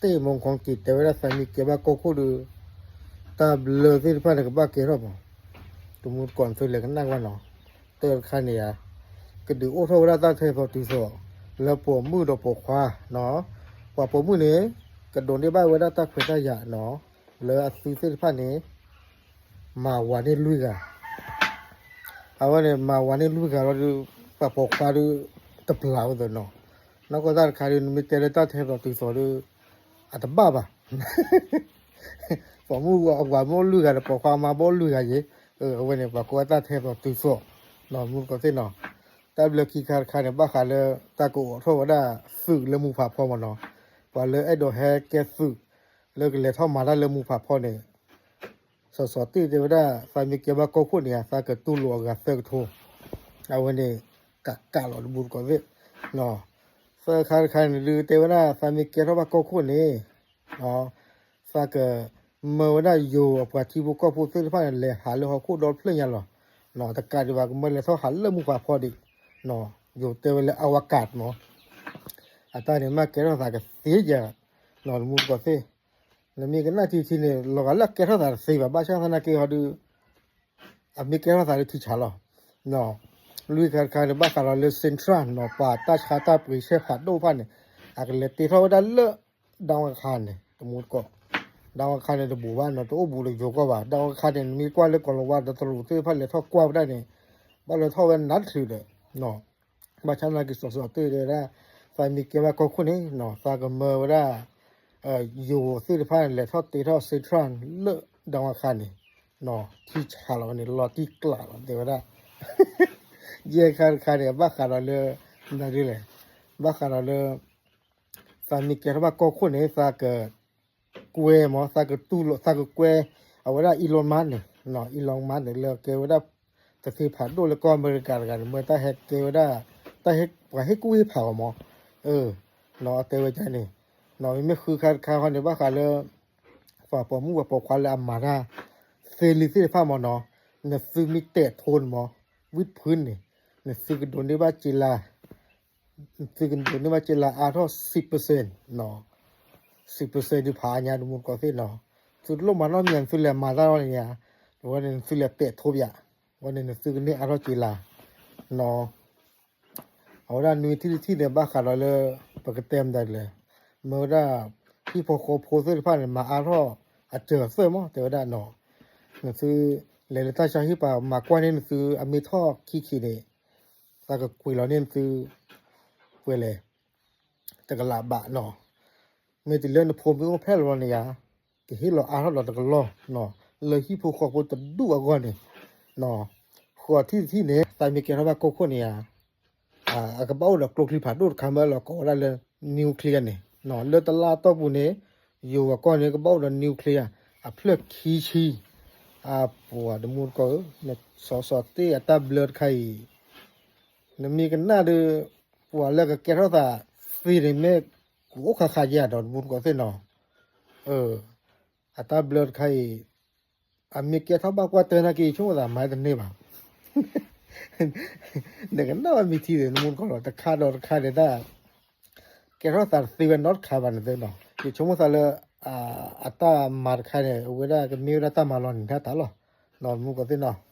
တ့ၢ်မူခီက့ၤတဲဝဲဒၣ်သးမ့ၢ်ကဲဘၣ်ကီၢ်ခိၣ်ဒီး တၢ်ဘျၢသ့ၣ်တဖၣ်န့ၣ်ကဘၣ်ကဲထီၣ်မး, တမူတကိးသုလဲၤကနၣ်ကွၢ်နီၤ, တၢ်တခါန့ၣ်ဧါ, ကဒုးအိၣ်ထီၣ်ဝဲဒၣ်တၢ်ထဲသိးတုၤသိး လၢပိာ်မုၣ်ဒီးပိာ်ခွါနီၤ, ပှၤပိာ်မုၣ်န့ၣ် ကဒိးန့ၢ်ဘၣ်ဝဲဒၣ်တၢ်ခွဲးတၢ်ယာ်နီၤ, လၢအသုသ့ၣ်တဖၣ်န့ၣ် မၤဝၤန့ၢ်လွံၢ်ဂၤ, အဝဲန့ၣ် မၤဝၤန့ၢ်လွံၢ်ဂၤလီၤဒီး ပှၤပိာ်ခွါဒီး တပျၢ်ဝဲသ့ၣ်နီၤ, နီၢ်ကီၢ်တၢ်တခါဒီး နမ့ၢ်တဲလၢတၢ်ထဲသိးတုၤသိးဒီး အတဘၣ်ဘၣ် ပိာ်မုၣ်အဝၤမ့ၢ်အိၣ်လွံၢ်ဂၤဒီး ပိာ်ခွါမါဘၣ်အိၣ်လွံၢ်ဂၤယ့ၣ်, အဝဲန့ၣ် ပှၤကိးဝဲတၢ်ထဲသိးတုၤသိး, မူတကိးသ့ၣ်နီၤ, တၢ်ဘျၢခံခါတခါန့ၣ် ဘၣ်ဃးလၢတၢ်ကအိးထီၣ်ဝဲဒၣ်သုးလၢမူဖးဖီမ့ၢ်နီၤ, ပှၤလၢအဲၣ်ဒိးဟဲကဲသုး လၢကလဲၤထီၣ်မၤတၢ်လၢမူဖးဖီန့ၣ် စီၤစီၤတ့ၢ်တဲဝဲဒၣ် သးမ့ၢ်ကဲဘၣ်ကီၢ်ခိၣ်န့ၣ် သးကတူၢ်လိာ်အဂၤသၢကထိ, အဝဲန့ၣ် ကးကးလီၤတမူတကိးသ့ၣ်, သၢခါတခါန့ၣ်ဒုးတဲဝဲဒၣ် သးမ့ၢ်ကဲထီၣ်ဘၣ်ကီၢ်ခိၣ်န့ၣ် သးကမၢဝဲဒၣ်ယိၤအပှၤထံဖိကီၢ်ဖိသ့ၣ်တဖၣ်န့ၣ် လဲၤဟးလၢဟီၣ်ခိၣ်ဒီဖျၢၣ်ညါလီၤ, တကးဒံးဘၣ် ကမၢလဲၤထီၣ်ဟးလၢမူဖးဖီဒံး, ယိၤတဲဝဲလၢအဝကးမး, အတၢ်န့ၣ်မ့ၢ်ကဲထီၣ်သးကသ့ယၤ, တမူတကိးသ့ၣ် နမ့ၢ်ကနၣ်ထံထံန့ၣ် လီၤဂာ်လၢအကဲထီၣ်သးတသ့ဘၣ်, ဘၣ်ဆၣ်သနာ်က့ဟီဒုး အမ့ၢ်ကဲထီၣ်သးလၢထံဆးလီၤ, လွံၢ်ခါတခါန့ၣ် ဘၣ်ဃးဒီးလၢ Central နီၤ ပှၤတၢ်ဆါတၢ်ပှ့ၤဆဲးဖးဒိၣ်တဖၣ်န့ၣ် အကလဲၤတ့ထီၣ်ဝဲဒၣ်လၢ ဒၣ်ဝါခါန့ၣ် တမူတကိး, ဒၣ်ဝါခါန့ၣ်တဘူးဘၣ်နီၤ တအိၣ်ဘူးဒီးယိၤကီၢ်ဘၣ်, ဒၣ်ဝါခါန့ၣ် နမ့ၢ်ကွၢ်လၢကီၤလၤဝါဒီးတရူးသ့ၣ်တဖၣ်လဲၤထီၣ်ကွၢ်ဝဲဒၣ်န့ၣ် ဘၣ်လဲၤထီၣ်ဝဲနးတချုးဒီး ဘၣ်ဆၣ်သနာ်က့စီၤစီၤတ့ၢ်တဲဝဲဒၣ် သးမ့ၢ်ကဲဘၣ်ကီၢ်ခိၣ်န့ၣ် သးကမၢဝဲဒၣ် ယိၤသ့ၣ်တဖၣ်လဲၤထီၣ်တ့ထီၣ် Central လၢဒၣ်ဝါခါန့ၣ် ထံဆးလီၤဝဲန့ၣ် လီၤတံၢ်ကျးလီၤ တဲဝဲဒၣ်, ယဲၢ်ခါတခါန့ၣ် ဘၣ်ဃးဒီးလၢ မတၤဒ်လဲၣ်, ဘၣ်ဃးဒီးလၢ သးမ့ၢ်ကဲထီၣ်ဘၣ်ကီၢ်ခိၣ်န့ၣ် သးက ကွဲမး သးကတူၢ်လိာ် သးကကွဲ အဝဲဒၣ် Elon Musk န့ၣ် Elon Musk န့ၣ် လၢကဲဝဲဒၣ် တသ့ဖးဒိၣ်လၢကီၢ်အမဲရကၤတဂၤန့ၣ် မ့ၢ်တၢ်ဟဲကဲဝဲဒၣ် တၢ်ဟဲ ပှၤဟ့ၣ်ကူၣ်ဟ့ၣ်ဖးအီၤမး, အတဲဝဲဒ်န့ၣ်, မ့မ့ၢ်ဃုခါတခါဃီန့ၣ် ဘၣ်ဃးလၢ ပှၤပိာ်မုၣ်ပှၤပိာ်ခွါလၢအမၤတၢ် သ့လံသ့ၣ်တဖၣ်မးနီၤ, နသုမ့ၢ်တဲာ်ထိန့ၣ်မး ဝံၣ်ဖုန့ၣ် နသုကဒိးန့ၢ်ဘၣ်က့လါ သုကဒိးန့ၢ်ဘၣ်က့လါအါထီၣ် ဆံ percent နီၤ, ဆံ percent ဒုးဖးအါညါ တမူတကိးသ့ၣ်နီၤ, သုတလိၣ်မၤနီတမံၤ သုလဲၤမၤတၢ်ထီၣ်န့ၣ်ဧါ, အဝဲန့ၣ် နသုလဲၤတဲာ်ထိပယၤ, အဝဲန့ၣ် နသုကန့ၢ်အါထီၣ်က့လါနီၤ, အဝဲဒၣ်နွံထံၣ်တထံၣ်န့ၣ် ဘၣ်ဃးဒီးလၢ ပကတဲမတၤလဲၣ်, မ့ၢ်ဝဲဒၣ် ဟံၣ်ဖိဃီဖိသ့ၣ်တဖၣ်န့ၣ် မၤအါထီၣ်အစၢၤအသွဲၣ်မး တဲဝဲဒၣ်နီၤ, နသု လဲၤလၢတၢ်ဆါဟံၣ်ပှၤမၤကွၢ်န့ၢ်နသု အမ့ၢ်ထီၣ်ခံခံန့ၣ် သးကကွံာ်လီၤန့ၢ်နသု ပှဲၤလဲၣ် တကလးဘးနီၤ, မ့ၢ်တုၤလၢနဖိမ့ၢ်အိၣ်ဖျဲၣ်လီၤန့ၣ်ဧါ, ကဟ့ၣ်လီၤအါထီၣ်လီၤတကလီၢ်နီၤ, လၢဟံၣ်ဖိဃီဖိတဒူၣ်အဂီၢ်န့ၣ်, ဃိးထံၣ်တထံၣ်န့ၣ် သးမ့ၢ်ကဲထီၣ်ဘၣ်ကီၢ်ခိၣ်န့ၣ်ဧါ, အကဘၣ်အိၣ်ဒီးကျိချံဖးဒိၣ်တခါမ့ၢ်လီၤကိးဝဲဒၣ်လၢ nuclear န့ၣ်, လၢတလါအတီၢ်ပူၤန့ၣ် ယိၤအကီၢ်န့ၣ် ကဘၣ်အိၣ်ဒီး nuclear အဖျၢၣ်ခံဆံ, အပှၤတမူတကိးဧၢ, စီၤစီၤတ့ၢ်အတၢ်ဘျၢတခါအံၤ နမ့ၢ်ကနၣ်ဒီး ပှၤလၢကကဲထီၣ်သးသ့န့ၣ်မ့ၢ် ကအိၣ်ခါခါယဲၢ်ဒီး တမူတကိးသ့ၣ်နီၤ, အတၢ်ဘျၢတခါအံၤ အမ့ၢ်ကဲထီၣ်ဘၣ်ကွၢ်တၢ်နာ်က့ ယဆိကမိၣ်သးမၤတန့ၢ်ဘၣ်, နကနၣ်ဝဲမ့ၢ်ထံဒီး နမူတကိးလီၤ တခါဒီးတခါဒီးတၢ် ကဲထီၣ်သးတသ့ဝဲနီတခါဘၣ်န့ၣ်သ့နီၤ, ယဆိကမိၣ်သးလၢ အတၢ်မၤတခါန့ၣ် အဝဲဒၣ်ကမ့ၢ်ဝဲဒၣ်တၢ်မၤလီၤနံၤတၢ်တၢ်လီၤ, နီၤ တမူတကိးသ့ၣ်နီၤ,